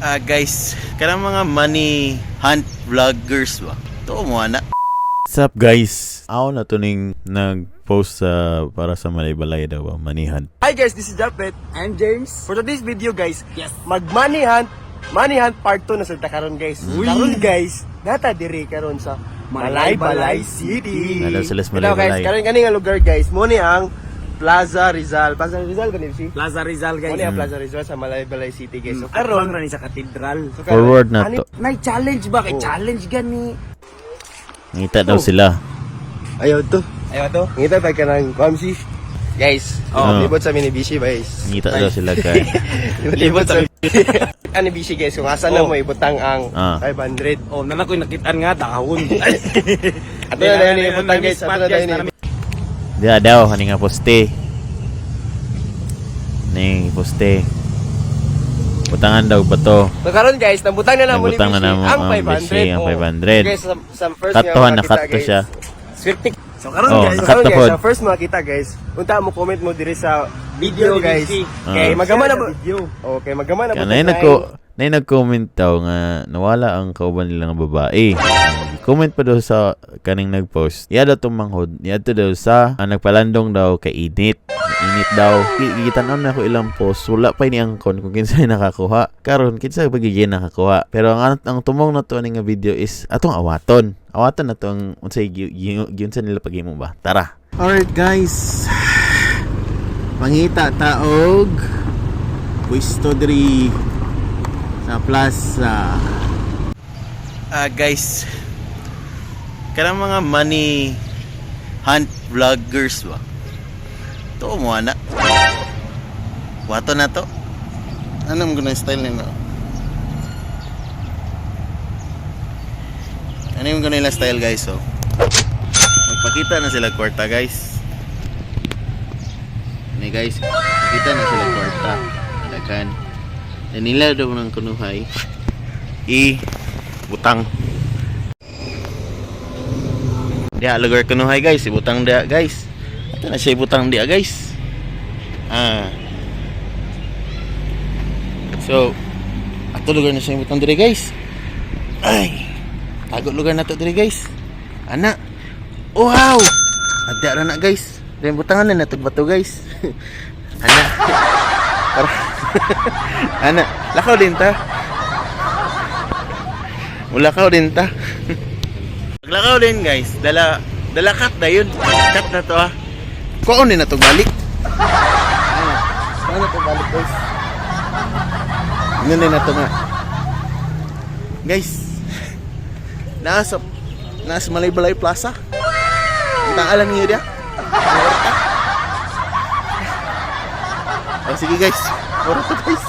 Guys, kanang mga money hunt vloggers ba? Tuo mo ana. What's up, guys? Ako na to ning nag-post sa para sa Malaybalay daw ba, money hunt. Hi guys, this is Japet. I'm James. For today's video guys, mag money hunt part 2 na sa ta karon, guys. Karon guys, nata diri karon sa Malaybalay City. Nalo sila sa Ito, guys, Malaybalay. karon kani nga lugar guys, mo ni ang Plaza Rizal. Plaza Rizal ba ni si? Plaza Rizal, Mo guys. ni ang Plaza Rizal sa Malaybalay City, guys. So Karon karon, ra ni sa katedral. so, karon, Forward na ani- to. Nay challenge ba kay Oh. challenge gani? Ngita daw sila. Ayaw to. Ayo to. Ngita ta kanang kwamsi. Guys, Oh. libot sa Minibishi, guys. Ngita daw sila, guys. Libot sa Minibishi, guys. Kung asa na Oh. mo ibutang ang 500. Oh, nana ko'y nakitaan nga dahon. Ato na dayon ibutang, guys. Ato na dayon. Diya daw, hani nga poste. Ning poste. Butangan daw ba to? So karon guys, nabutang na namo ni Nabutang na Bishi namo ang ang 500. Bishi, ang Oh. 500. Guys, sa first Katuhan, nga makita, nakato guys. siya. Swerte. So karon Oh, guys, So karon nakato guys, pod. sa first makita guys, unta mo comment mo diri sa video, Video ni guys. Bishi. Okay, magama na ba? Video. Okay, magama na Kaya ba? nay nag-comment daw nga nawala ang kauban nila nga babae. Comment pa daw sa kaning nag-post. Iya daw tong manghod. Iya to daw sa ang nagpalandong daw kay init. Init daw. Gitan-aw na ako ilang post. Wala pa ni angkon kung kinsay nakakuha. Karon kinsa pagiging nakakuha. Pero ang tumong na to ani nga video is atong awaton. Awaton na to ang unsay giunsa nila paghimo ba. Tara. Alright guys. Mangita taog pwesto diri sa plaza. Guys, kanang mga money hunt vloggers ba? Tuo mo ana. Wato na to. Ano mo guna style nila? Ano yung nila style, guys, oh? Magpakita na sila kwarta, guys. Ni guys, makita na sila kwarta. Daghan. Dan nila daw ng kunuhay. I butang. Diya lugar kunuhay, guys, ibutang dia, guys. Ato na siya ibutang dia, guys. Ah. So, ato lugar na siya ibutang dire, guys. Ay. Tago lugar na to dire, guys. Ana. Wow! Ada ra na, guys. Then butangan na nato bato, guys. Ana. Tara. Ana, lakaw din ta. Mulakaw din ta. Maglakaw din, guys. Dala dala cut na yun. Cut na to ah. Kuon din na to balik. Ana, kuon na to balik, guys. Yun din na to nga. Guys, nasa Malaybalay Plaza. Ang alam niyo dia. Oh, sige guys. Ora to, guys.